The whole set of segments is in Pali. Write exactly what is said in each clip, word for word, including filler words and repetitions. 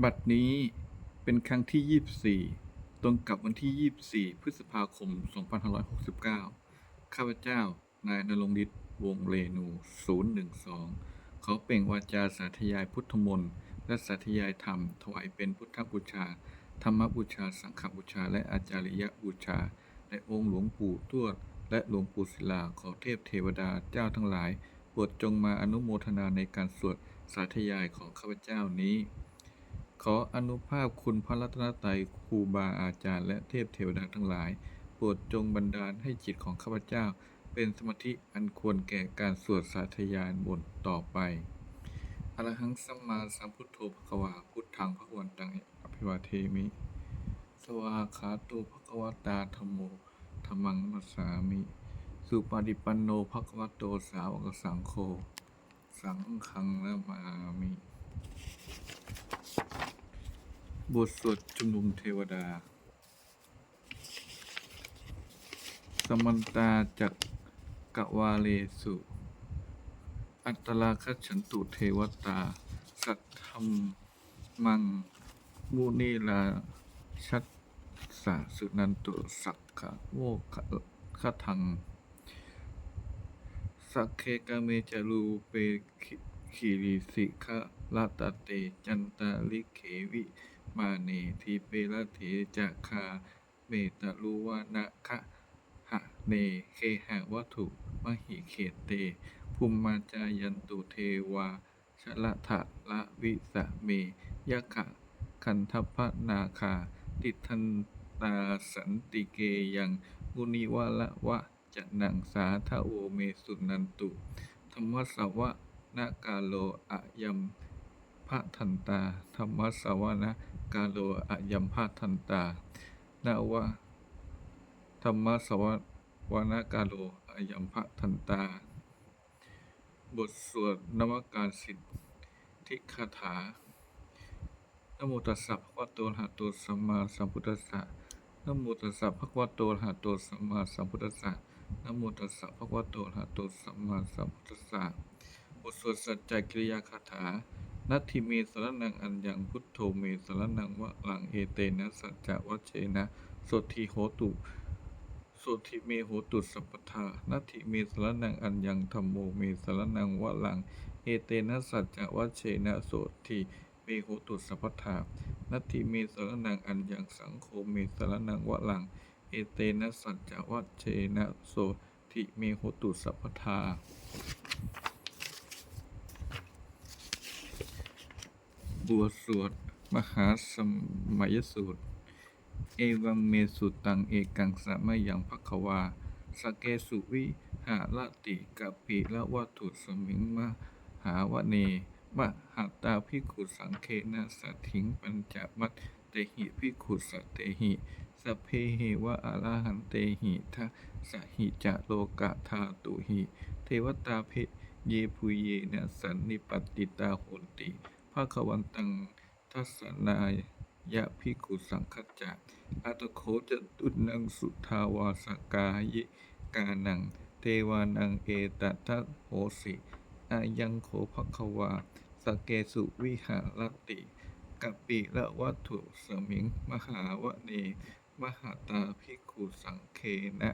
บัดนี้เป็นครั้งที่ยี่สิบสี่ ตรงกับวันที่ยี่สิบสี่ พฤษภาคม สองพันห้าร้อยหกสิบเก้า ข้าพเจ้า นายณรงค์ฤทธิ์ วงศ์เรนู ศูนย์หนึ่งสอง ขอเปล่งวาจาสาธยายพุทธมนต์ และสาธยายธรรม ถวายเป็นพุทธบูชา ธรรมบูชา สังฆบูชา และอาจาริยบูชา แด่องค์หลวงปู่ทวด และหลวงปู่ศิลา ขอเทพเทวดาเจ้าทั้งหลาย โปรดจงมาอนุโมทนาในการสวดสาธยายของข้าพเจ้านี้ ขออานุภาพคุณพระรัตนตรัย ครูบาอาจารย์ และเทพเทวดาทั้งหลาย โปรดจงบันดาลให้จิตของข้าพเจ้า เป็นสมาธิอันควรแก่การสวดสาธยายมนต์ต่อไป Arahaṃ sammāsambuddho bhagavā, buddhaṃ bhagavantaṃ abhivādemi. Svākkhāto bhagavatā dhammo, dhammaṃ namassāmi. Supaṭipanno bhagavato sāvakasaṅgho, saṅghaṃ namāmi. บทสวดชุมนุมเทวดา Samantā cakkavāḷesu, atrāgacchantu devatā, saddhammaṃ munirājassa, suṇantu saggamokkhadaṃ. Sagge kāme ca rūpe girisikharataṭe cantalikkhe vimāne, dīpe raṭṭhe ca gāme taruvanagahane gehavatthumhi khette, bhummā cāyantu devā jalathalavisame yakkhagandhabbanāgā, tiṭṭhantā santike yaṃ munivaravacanaṃ sādhavo me suṇantu. Dhammassavanakālo ayambhadantā. Dhammassavanakālo ayambhadantā. Nava. Dhammassavanakālo ayambhadantā. บทสวดนมการสิทธิคาถา Namo tassa bhagavato arahato sammāsambuddhassa. Namo tassa bhagavato arahato sammāsambuddhassa. Namo tassa bhagavato arahato sammāsambuddhassa. บทสวดสัจจกิริยาคาถา Natthi me saraṇaṃ aññaṃ, buddho me saraṇaṃ varaṃ, etena saccavajjena sotthi hotu, sotthi me hotu sabbadā. Natthi me saraṇaṃ aññaṃ, dhammo me saraṇaṃ varaṃ, etena saccavajjena sotthi me hotu sabbadā. Natthi me saraṇaṃ aññaṃ, saṅgho me saraṇaṃ varaṃ, etena saccavajjena sotthi me hotu sabbadā. บทสวดมหาสมัยสูตร Evaṃ me sutaṃ. Ekaṃ samayaṃ bhagavā sakkesu viharati kapilavatthusmiṃ mahāvane mahatā bhikkhusaṅghena saddhiṃ pañcamattehi bhikkhusatehi sabbeheva arahantehi. Dasahi ca lokadhātūhi devatā yebhuyyena sannipatitā honti bhagavantaṃ dassanāya bhikkhusaṅghañca. Atha kho catunnaṃ suddhāvāsakāyikānaṃ devānaṃ etadahosi: Ayaṃ kho bhagavā sakkesu viharati kapilavatthusmiṃ mahāvane mahatā bhikkhusaṅghena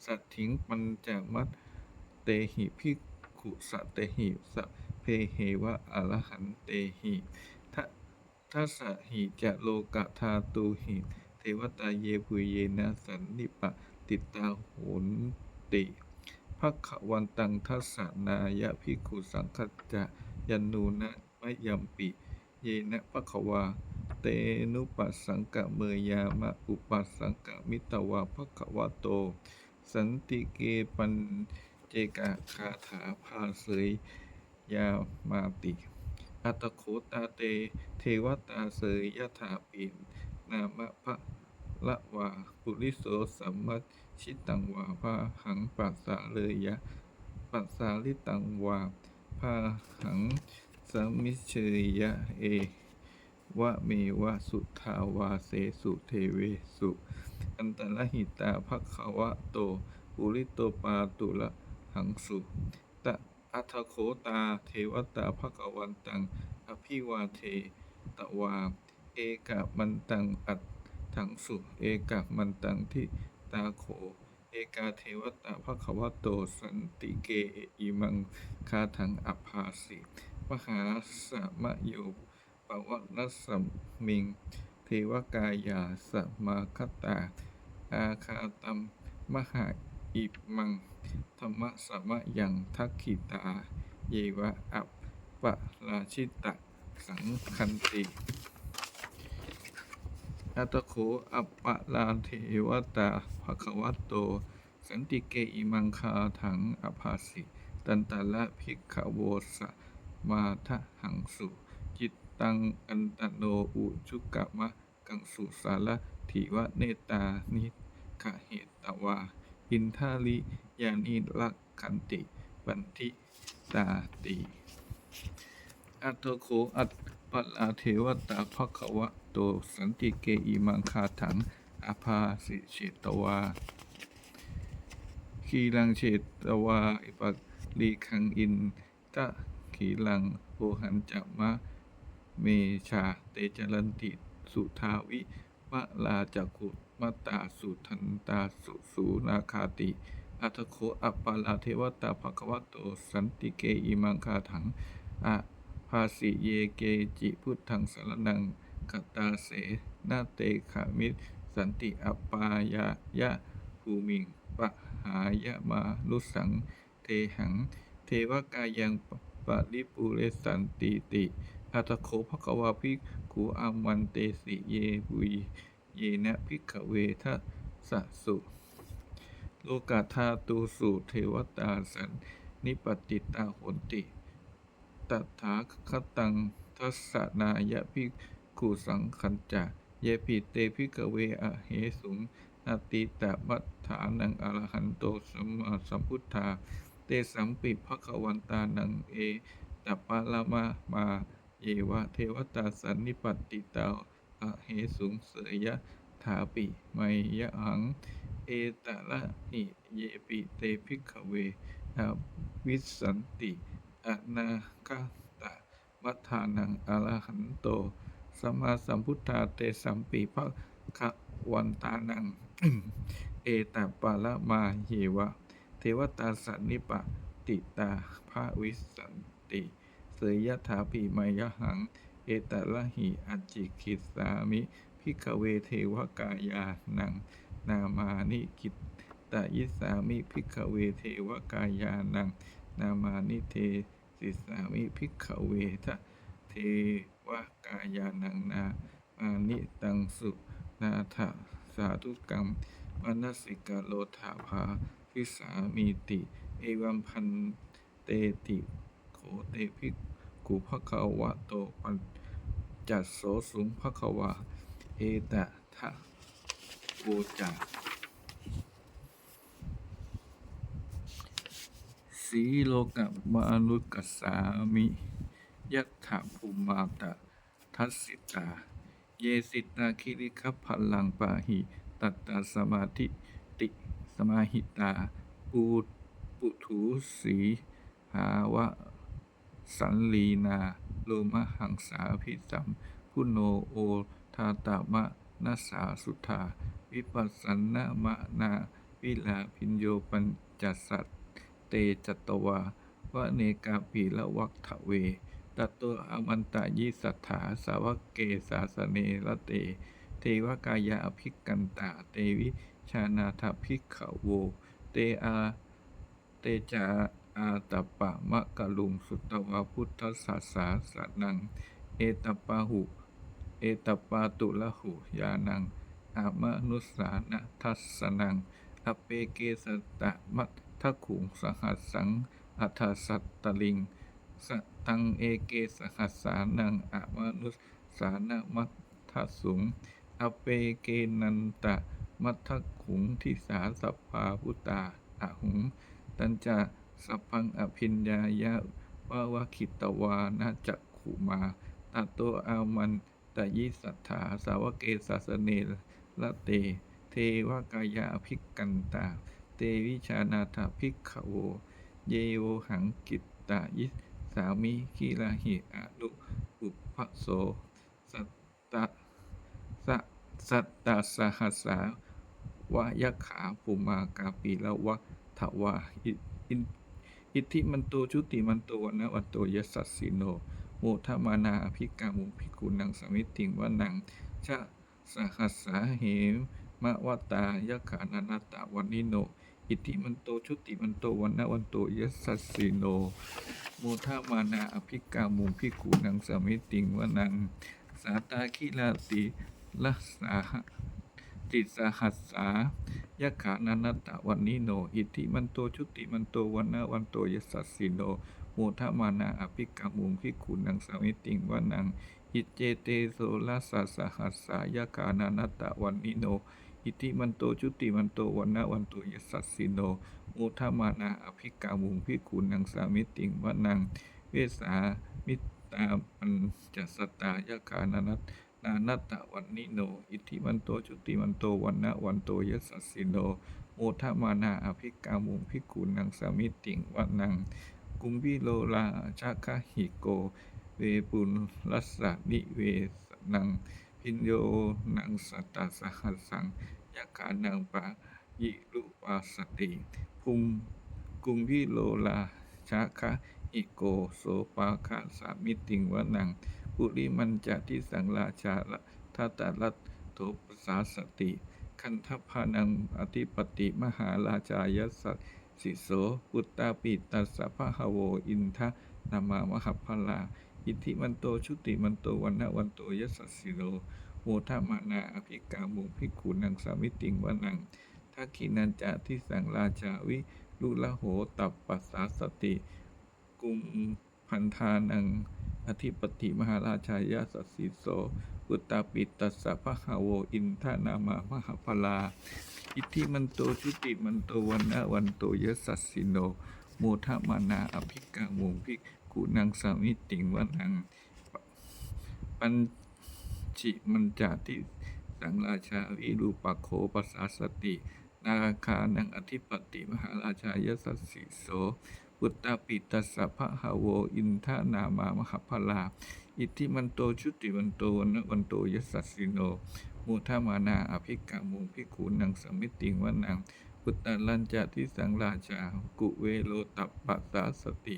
saddhiṃ pañcamattehi bhikkhusatehi sabbeheva arahantehi. Da- Dasahi ca lokadhātūhi devatā yebhuyyena sannipatitā honti bhagavantaṃ dassanāya bhikkhusaṅghañca. Yannūna mayampi yena bhagavā tenupasaṅkameyyāma, upasaṅkamitvā bhagavato santike paccekagāthā bhāseyyāmāti. Atha kho tā te devatā seyyathāpi nāma balavā puriso sammi- jjitaṃ vā bāhaṃ pasāreyya, pasāritaṃ vā bāhaṃ sammiñjeyya, evameva suddhāvāsesu devesu antarahitā bhagavato purato pāturahaṃsu. Ta- Atha kho tā devatā bhagavantaṃ abhivādetvā ekamantaṃ aṭṭhaṃsu, ekamantaṃ ṭhitā kho ekā devatā bhagavato santike imaṃ gāthaṃ abhāsi: Mahāsamayo pavanasmiṃ, devakāyā samāgatā, āgatamha imaṃ dhammasamayaṃ, dakkhitāyeva aparājitasaṅghanti. Atha kho aparā devatā bhagavato santike imaṃ gāthaṃ abhāsi: Tatra bhikkhavo samādahaṃsu, cittaṃ attano ujukamakaṃsu, sārathīva nettāni gahetvā, indriyāni rakkhanti paṇḍitāti. Atha kho aparā devatā bhagavato santike imaṃ gāthaṃ abhāsi: Chetvā khīlaṃ chetvā palighaṃ, indakhīlaṃ ohaccamanejā, te caranti suddhā vimalā, cakkhumatā sudantā susunāgāti. Atha kho aparā devatā bhagavato santike imaṃ gāthaṃ abhāsi: Ye keci buddhaṃ saraṇaṃ gatāse, na te gamissanti apāyabhūmiṃ, pahāya mānusaṃ dehaṃ, devakāyaṃ paripūressantīti. Atha kho bhagavā bhikkhū āmantesi: Yebhuyyena bhikkhave dasasu lokadhātūsu devatā sannipatitā honti tathāgataṃ dassanāya bhikkhusaṅghañca. Yepi te bhikkhave ahesuṃ atītamaddhānaṃ arahanto sammāsambuddhā, tesampi bhagavantānaṃ etaparamāyeva devatā sannipatitā ahesuṃ, seyyathāpi mayhaṃ etarahi. Yepi te bhikkhave bhavissanti anāgatamaddhānaṃ arahanto sammāsambuddhā, tesampi bhagavantānaṃ etaparamāyeva devatā sannipatitā bhavissanti, seyyathāpi mayhaṃ etarahi. Ācikkhissāmi bhikkhave devakāyānaṃ nāmāni, kittayissāmi bhikkhave devakāyānaṃ nāmāni, desissāmi bhikkhave devakāyānaṃ nāmāni. Taṃ suṇātha sādhukaṃ manasikarotha bhāsissāmīti. Evaṃ bhanteti kho te bhikkhū bhagavato paccassosuṃ. Bhagavā etadavoca: Silokamanukassāmi, yattha bhummā tadassitā; ye sitā girigabbharaṃ, pahitattā samādhiti samāhitā. Puthū sīhāva sallīnā, lomahaṃsābhisambhuno; odātamanasā suddhā, vippasannamanāvilā. Bhiyyo pañcasate ñatvā, vane kāpilavatthave; tato āmantayi satthā, sāvake sāsane rate. Devakāyā abhikkantā, te vijānātha bhikkhavo; te ā te ca ātappamakaruṃ, sutvā buddhassa sāsanaṃ. Etappāhu, etappāturahu ñāṇaṃ, amanussāna dassanaṃ; appeke satamaddakkhuṃ, sahassaṃ atha sattariṃ; sataṃ eke sahassānaṃ, amanus sānamaddasuṃ; appekenantamaddakkhuṃ, disā sabbā phuṭā ahuṃ. Tañca sabbaṃ abhiññāya, vavakkhitvāna cakkhumā; tato āmantayi satthā, sāvake sāsane rate. Devakāyā abhikkantā, te vijānātha bhikkhavo; ye vohaṃ kittayissāmi, girāhi anupubbaso. Sat sattasahassā va yakkhā bhummā kāpilavatthavā. I- in- Iddhimanto jutimanto vaṇṇavanto yasassino, modamānā abhikkāmuṃ bhikkhūnaṃ samitiṃ vanaṃ. Chasahassā hemavatā yakkhā nānattavaṇṇino, iddhimanto jutimanto vaṇṇavanto yasassino, modamānā abhikkāmuṃ bhikkhūnaṃ samitiṃ vanaṃ. Sātāgirā tisaha- tisahassā yakkhā nānattavaṇṇino, iddhimanto jutimanto vaṇṇavanto yasassino, modamānā abhikkāmuṃ bhikkhūnaṃ samitiṃ vanaṃ. Iccete soḷasasahassā yakkhā nānattavaṇṇino, iddhimanto jutimanto vaṇṇavanto yasassino, modamānā abhikkāmuṃ bhikkhūnaṃ samitiṃ vanaṃ. Vessāmittā pañcasatā yakkhā nāna- nānattavaṇṇino, iddhimanto jutimanto vaṇṇavanto yasassino, modamānā abhikkāmuṃ bhikkhūnaṃ samitiṃ vanaṃ. Kumbhīro rājagahiko vepullassa nivesanaṃ, bhiyyo naṃ satasahassaṃ yakkhānaṃ payirupāsati. Bhum- Kumbhīro rājagahiko sopāga samitiṃ vanaṃ. Purimañca disaṃ rājā dhataraṭṭho pasāsati, gandhabbānaṃ ādhipati mahārājā yasassi so. Puttāpi tassa bahavo indanāmā mahabbalā, iddhimanto jutimanto vaṇṇavanto yasassino, modamānā abhikkāmuṃ bhikkhūnaṃ samitiṃ vanaṃ. Dakkhiṇañca disaṃ rājā virūḷho taṃ pasāsati, kumbhaṇḍānaṃ ādhipati mahārājā yasassi so. Puttāpi tassa bahavo indanāmā mahabbalā, iddhimanto jutimanto vaṇṇavanto yasassino, modamānā abhikkāmuṃ bhikkhūnaṃ samitiṃ vanaṃ. Pacchimañca disaṃ rājā virūpakkho pasāsati, nāgānaṃ ādhipati mahārājā yasassi so. Puttāpi tassa bahavo indanāmā mahabbalā, iddhimanto jutimanto vaṇṇavanto yasassino, modamānā abhikkāmuṃ bhikkhūnaṃ samitiṃ vanaṃ. Uttarañca disaṃ rājā kuvero taṃ pasāsati,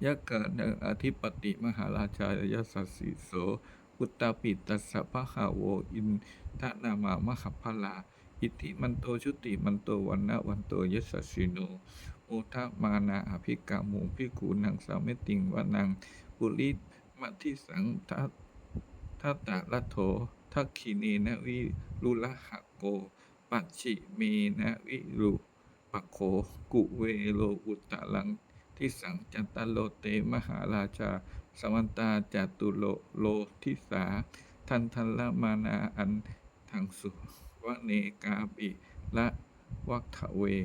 yakkhānaṃ ādhipati mahārājā yasassi so. Puttāpi tassa bahavo indanāmā mahabbalā, iddhimanto jutimanto vaṇṇavanto yasassino, modamānā abhikkāmuṃ bhikkhūnaṃ samitiṃ vanaṃ. Purimadisaṃ dha- dhataraṭṭho, dakkhiṇena virūḷhako, pacchimena virūpakkho, kuvero uttaraṃ disaṃ. Cattāro te mahārājā samantā caturo disā, daddallamānā aṭ- ṭhaṃsu vane kāpilavatthave.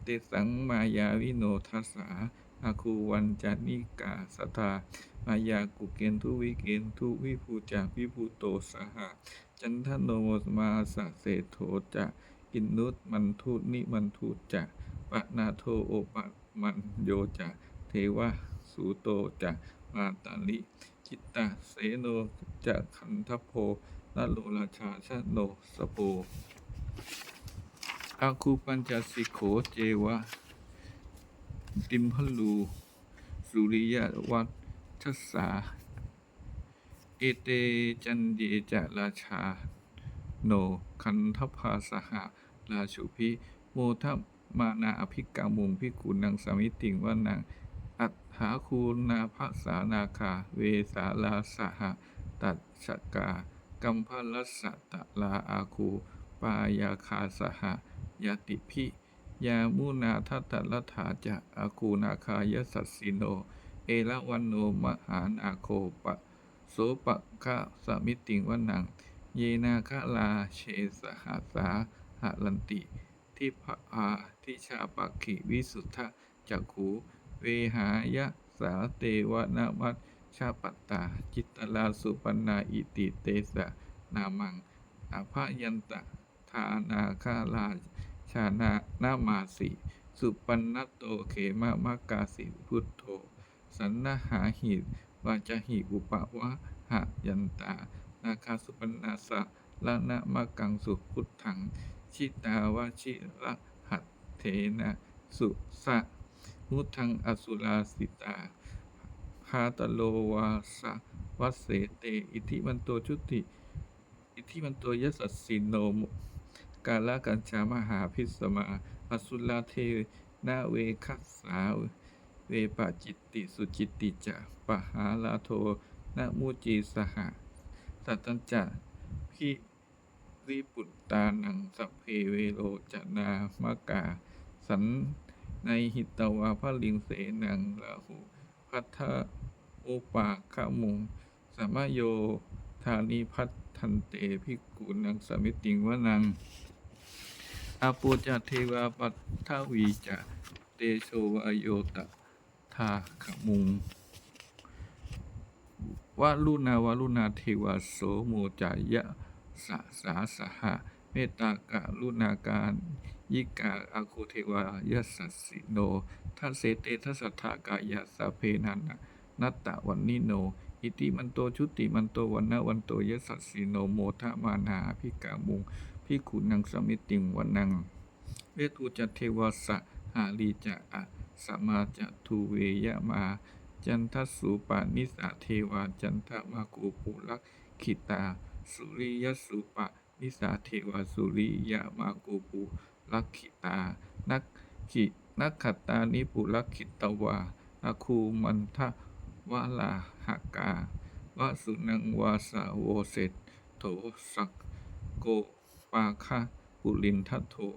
Tesaṃ māyāvino dāsā āgū vañcanikā saṭhā, māyā kuṭeṇḍu veṭeṇḍu viṭū ca viṭuṭo saha, candano māraseṭṭho ca kinnughaṇḍu nighaṇḍu ca, panādo opa- mañño ca devasūto ca mātali, cittaseno ca gandhabbo naḷo rājā janosabho. Āgū pañcasikho ceva timbarū suriyavacchasā, ete caññe ca rājāno gandhabbā saha rājubhi, modamānā abhikkāmuṃ bhikkhūnaṃ samitiṃ vanaṃ. Athāgū nābhasā nāgā vesālā sahatacchakā, kambalassatarā āgū pāyāgā saha ñātibhi. Yāmunā dhataraṭṭhā ca āgū nāgā yasassino, erāvaṇo mahānāgo sopāga samitiṃ vanaṃ. Ye nāgarāje sahasā haranti, dibbā dijā pakkhi visuddhacakkhū, vehāyasā te vanamajjhapattā, citrā supaṇṇā iti tesa nāmaṃ. Abhayantadā nāgarājānamāsi, supaṇṇato khemamakāsi buddho. Saṇhāhi vācāhi upavhayantā, nāgā supaṇṇassa saraṇamakaṃsu buddhaṃ, jitā vajirahatthena, su- samuddaṃ asurā sitā, bhātaro vāsavassete, iddhimanto juti- iddhimanto yasassino, mo- kālakañjā mahābhismā, asurā te nāveghasā, vepacitti sucitti ca, pahārādo namucī saha. Satañca baliputtānaṃ, sabbe verocanāmakā, sannayhitvā baliṃ senaṃ, rāhubhaddamupāgamuṃ, samayodāni bhaddante, bhikkhūnaṃ samitiṃ vanaṃ. Āpo ca devā paṭhavī ca, tejo vāyo tadāgamuṃ, varuṇā vāruṇā devā, somo ca yasasā saha. Mettākaruṇākāyikā, āgū devā yasassino, dasete dasadhā kāyā, sabbe nānattavaṇṇino, iddhimanto jutimanto, vaṇṇavanto yasassino, modamānā abhikkāmuṃ, bhikkhūnaṃ samitiṃ vanaṃ. Veṇḍū ca devā sahalī ca, asamā ca duve yamā, candassūpanisā devā, candamāgū purakkhitā, suriyassūpanisā devā, suriyamāgū purakkhitā. Nakkhit- nakkhattāni purakkhitvā, āgū mandavalāhakā, vasūnaṃ vāsavo seṭṭho, sakko pāga purindado,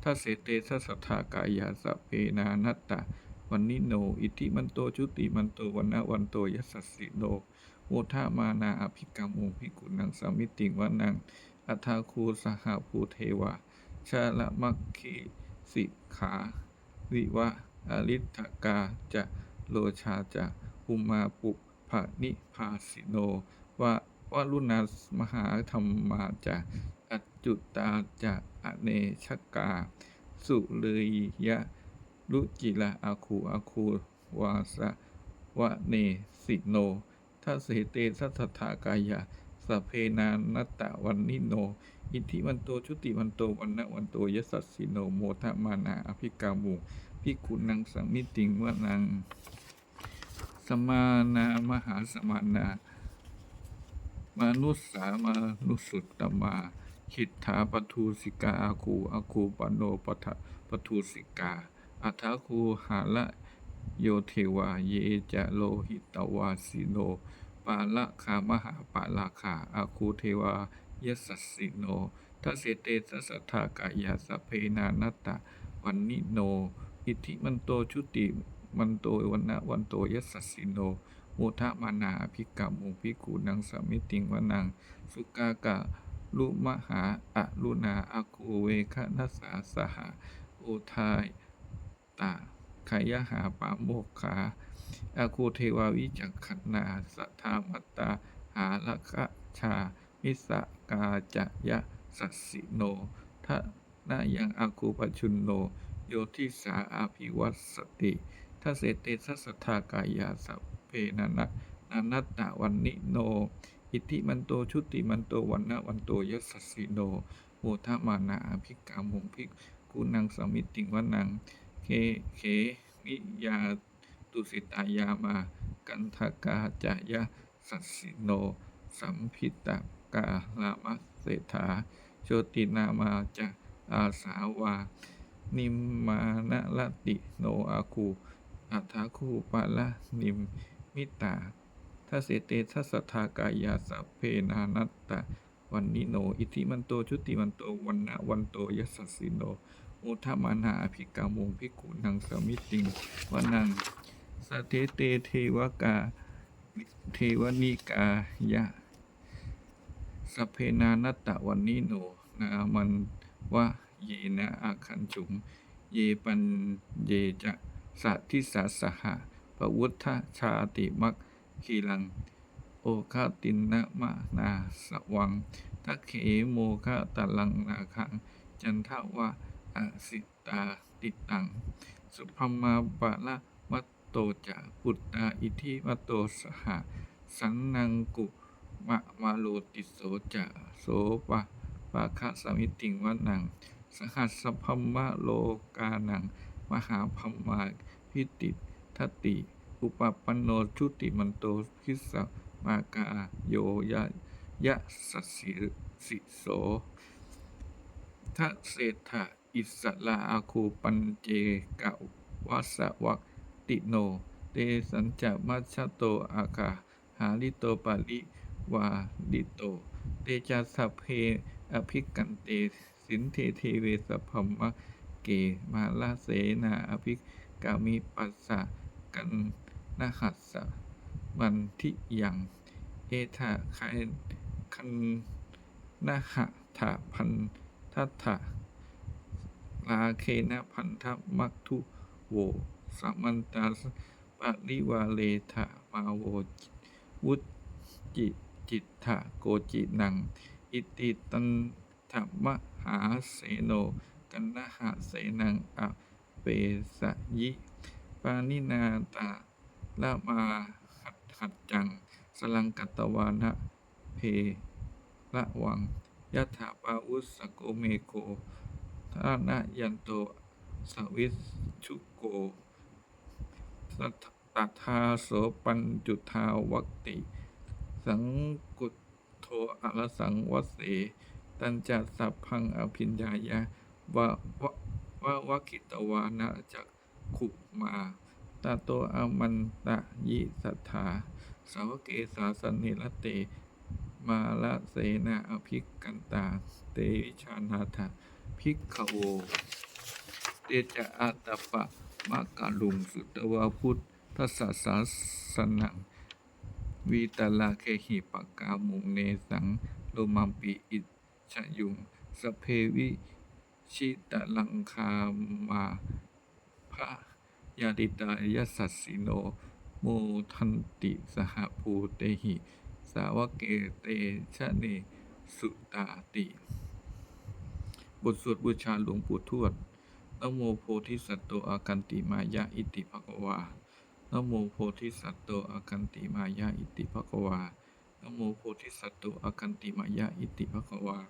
dasete dasadhā kāyā, sabbe nānattavaṇṇino, iddhimanto jutimanto, vaṇṇavanto yasassino, modamānā abhikkāmuṃ, bhikkhūnaṃ samitiṃ vanaṃ. Athāgū sahabhū devā, jalamaggisikhāriva, ariṭṭhakā ca rojā ca, ummāpupphanibhāsino, va- varuṇā mahābhismā ca, accutā ca anejakā, sūleyyarucirā āgū, āgū vāsavanesino, dasete dasadhā kāyā, sabbe nānattavaṇṇino, iddhimanto jutimanto, vaṇṇavanto yasassino, modamānā abhikkāmuṃ, bhikkhūnaṃ samitiṃ vanaṃ. Samānā mahāsamānā, mānusā mānusuttamā, khiḍḍāpadūsikā āgū, āgū pāṇopadūpapadūsikā. Athāgū harayo devā, ye ca lohitavāsino, pāragā mahāpāragā, āgū devā yasassino, dasete dasadhā kāyā, sabbe nānattavaṇṇino, iddhimanto jutimanto, vaṇṇavanto yasassino, modamānā abhikkāmuṃ, bhikkhūnaṃ samitiṃ vanaṃ. Sukkā karumhā aruṇā, āgū veghanasā saha, odātagayhā pāmokkhā, āgū devā vicakkhaṇā, sadāmattā hāragajā, missakā ca yasassino, thanayaṃ āgū pajjunno, yo disā abhivassati. Dasete dasadhā kāyā, sabbe nāna- nānattavaṇṇino, iddhimanto jutimanto, vaṇṇavanto yasassino, modamānā abhikkāmuṃ, bhikkhūnaṃ samitiṃ vanaṃ. Khe- khemiyā tusitā yāmā, kaṭṭhakā ca yasassino, lambitakā lāmaseṭṭhā, jotināmā ca āsavā, nimmānaratino āgū, athāgū paranimmitā. Dasete dasadhā kāyā, sabbe nānattavaṇṇino, iddhimanto jutimanto, vaṇṇavanto yasassino, modamānā abhikkāmuṃ, bhikkhūnaṃ samitiṃ vanaṃ. Saṭṭhete devakā- devanikāyā, sabbe nānattavaṇṇino, nāmanvayena āgañchuṃ, ye caññe ca sadisā saha, pavutthajātimakkhīlaṃ, oghatiṇṇamanāsavaṃ. Dakkhemoghataraṃ nāgaṃ, candaṃva asitātitaṃ, subrahmā paramatto ca, puttā iddhimato saha, sanaṅkumāro tisso ca, so pa- pāgasamitiṃ vanaṃ. Sahassabrahmalokānaṃ mahābrahmābhitiṭṭhati. Upapanno jutimanto bhismākāyo ya- yasassi so. Dasettha issarā āgū paccekavasavattino. Tesañca majjhato āgā hārito parivārito. Te ca sabbe abhikkante sinde deve sabrahmake. Mārasenā abhikkāmi passa kaṇhassa mandiyaṃ. Etha kaṇhattha bandhatha rāgena bandhamatthu vo. Samantā parivāretha mā vo muñcittha koci naṃ. Iti tattha mahāseno kaṇhasenaṃ apesayi. Pāṇinā talamāhacca saraṃ katvāna bheravaṃ. Yathā pāvussako megho thanayanto savijjuko. Tadā so paccudāvatti saṅkuddho asayaṃvase. Tañca sabbaṃ abhiññāya vavakkhitvāna cakkhumā. Tato āmantayi satthā sāvake sāsane rate. Mārasenā abhikkantā te vijānātha bhikkhavo. Te ca ātappamakaruṃ sutvā buddhassa sāsanaṃ. Vītarāgehi pakkāmuṃ nesaṃ lomampi iñjayuṃ. Sabbe vijitasaṅgāmā bhayātītā yasassino. Modanti saha bhūtehi sāvake te janesutāti. บทสวดบูชาหลวงปู่ทวด Namo bodhisatto āgantimāya iti bhagavā. Namo bodhisatto āgantimāya iti bhagavā. Namo bodhisatto āgantimāya iti bhagavā.